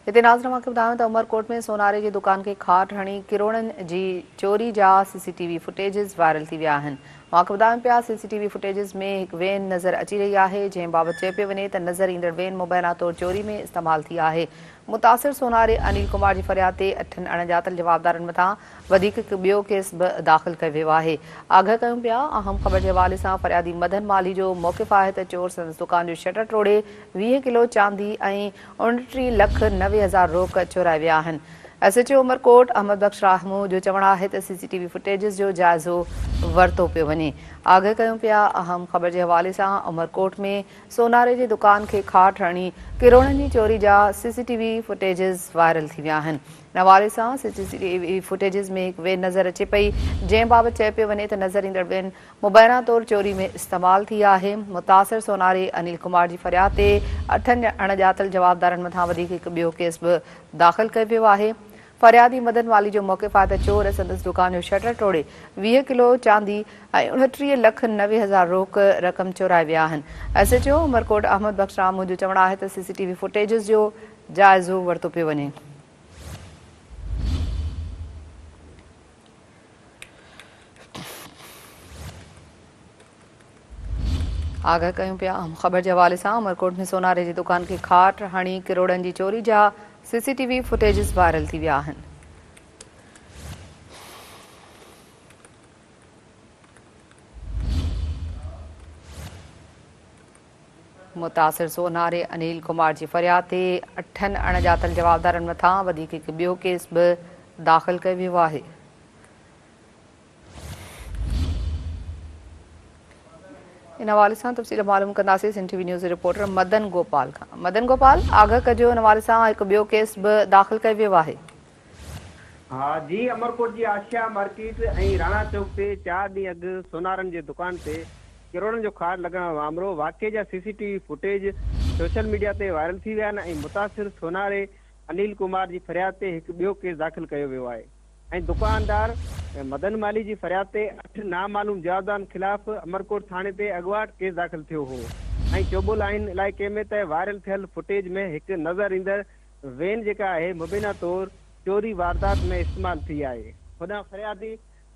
هتي ناظرين اوهان کي ٻڌايون ته عمرڪوٽ ۾ سوناري جي دڪان کي کاٽ هڻي ڪروڙن جي چوري جا C C T V footages viral ٿي ويا آهن. اوهان کي ٻڌايون پيا سي سي ٽي وي فوٽيجز ۾ هڪ وين نظر اچي رهي آهي جنهن بابت چيو پيو وڃي ته نظر ايندڙ وين مبينا طور چوري ۾ استعمال ٿي آهي. متاثر سوناري انيل ڪمار جي فرياد تي اٺن اڻڄاتل جوابدارن مٿان وڌيڪ هڪ ٻيو ڪيس به داخل ڪيو ويو آهي. آگاهه ڪيون پيا اهم خبر جي حوالي سان فريادي مدن مالهي جو موقف آهي ته چور سندس دڪان جو شٽر ٽوڙي 20 ڪلو چاندي ۽ 29 لک 90 هزار روڪ چورائي ويا آهن. S H O Umerkot Ahmed Bakhsh Rahmoon جو چوڻ آهي ته سي سي ٽي وي فوٽيجز جو جائزو ورتو پيو وڃي. آگاهه ڪيون پيا اهم خبر جي حوالي سان عمرڪوٽ ۾ سوناري جي دڪان کي کاٽ هڻي ڪروڙن جي چوري جا C C T V footages viral ٿي ويا آهن. ان حوالي سان سي سي ٽي وي فوٽيجز ۾ هڪ وين نظر اچي پئي، جنهن بابت چيو پيو وڃي ته نظر ايندڙ وين مبينا طور چوري ۾ استعمال ٿي آهي. متاثر سوناري انيل ڪمار جي فرياد تي اٺن اڻڄاتل جوابدارن مٿان وڌيڪ هڪ ٻيو ڪيس به داخل ڪيو ويو آهي. فريادي مدن والي جو موقف آهي ته چور سندس دڪان جو شٽر ٽوڙي 20 ڪلو چاندي ۽ 29 لک 90 هزار روڪ رقم چورائي ويا آهن. S H O Umerkot Ahmed Bakhsh Rahmoon جو چوڻ آهي ته سي سي ٽي وي فوٽيجز جو جائزو ورتو پيو وڃي. آگاهه ڪيون پيا اهم خبر جي حوالي سان عمرڪوٽ ۾ سوناري جي دڪان کي کاٽ هڻي ڪروڙن جي چوري جا C C T V footages viral ٿي ويا آهن. متاثر سوناري انيل ڪمار جي فرياد تي اٺن اڻڄاتل جوابدارن مٿان وڌيڪ هڪ ٻيو ڪيس به داخل ڪيو ويو آهي. ان حوالي سان تفصيل معلوم ڪنداسين سنڌ ٽي وي نيوز جي رپورٽر مدن گوپال کان. مدن گوپال آگاهه ڪجو ان حوالي سان هڪ ٻيو ڪيس به داخل ڪيو ويو آهي. ها جي امرڪوٽ جي آشيا مارڪيٽ ۽ راڻا چوڪ تي چار ڏينهن اڳ سونارن جي دڪان تي ڪروڙن جو کاڄ لڳڻ وارو مامرو، واقعي جا C C T V footage social media تي وائرل ٿي ويا آهن ۽ متاثر سوناري انيل ڪمار جي فرياد تي هڪ ٻيو ڪيس داخل ڪيو ويو آهي ۽ دڪاندار مدن مالهي جي فرياد تي اٺ نامعلوم جوابدارن خلاف امرڪوٽ ٿاڻي تي اڳواٽ ڪيس داخل ٿيو هو ۽ چوٻولائين علائقي ۾ ته وائرل ٿيل فوٽيج ۾ هڪ نظر ايندڙ وين جيڪا آهي مبينا طور چوري واردات ۾ استعمال ٿي آهي. هوڏانهن فريادي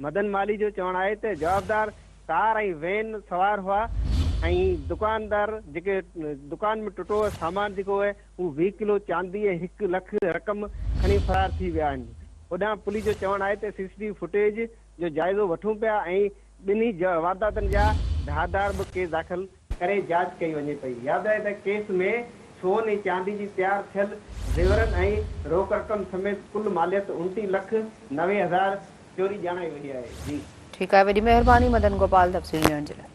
مدن مالهي جو چوڻ آهي ته جوابدار ڪار ۽ وين سوار هئا ۽ دڪاندار جيڪي دڪان ۾ ٽٽو سامان جيڪو اهي هو 20 ڪلو چاندي ۽ هڪ لک رقم کڻي فرار ٿي ويا آهن. هوڏانهن پوليس جو چوڻ آهي ته سي سي ٽي وي فوٽيج جو جائزو وٺون پيا ۽ ٻنهي وارداتن جا ڌار ڌار به ڪيس داخل ڪري جاچ ڪئي وڃي پئي. ياد رهي ته ڪيس ۾ سون ۽ چاندي جي تيار ٿيل زيورن ۽ روڪ رقم سميت ڪل ماليت 29 لک 90 هزار چوري ڄاڻائي وئي آهي. جي. ٺيڪ آهي وڏي مهرباني مدن گوپال تفصيل ڏيڻ جي لاء.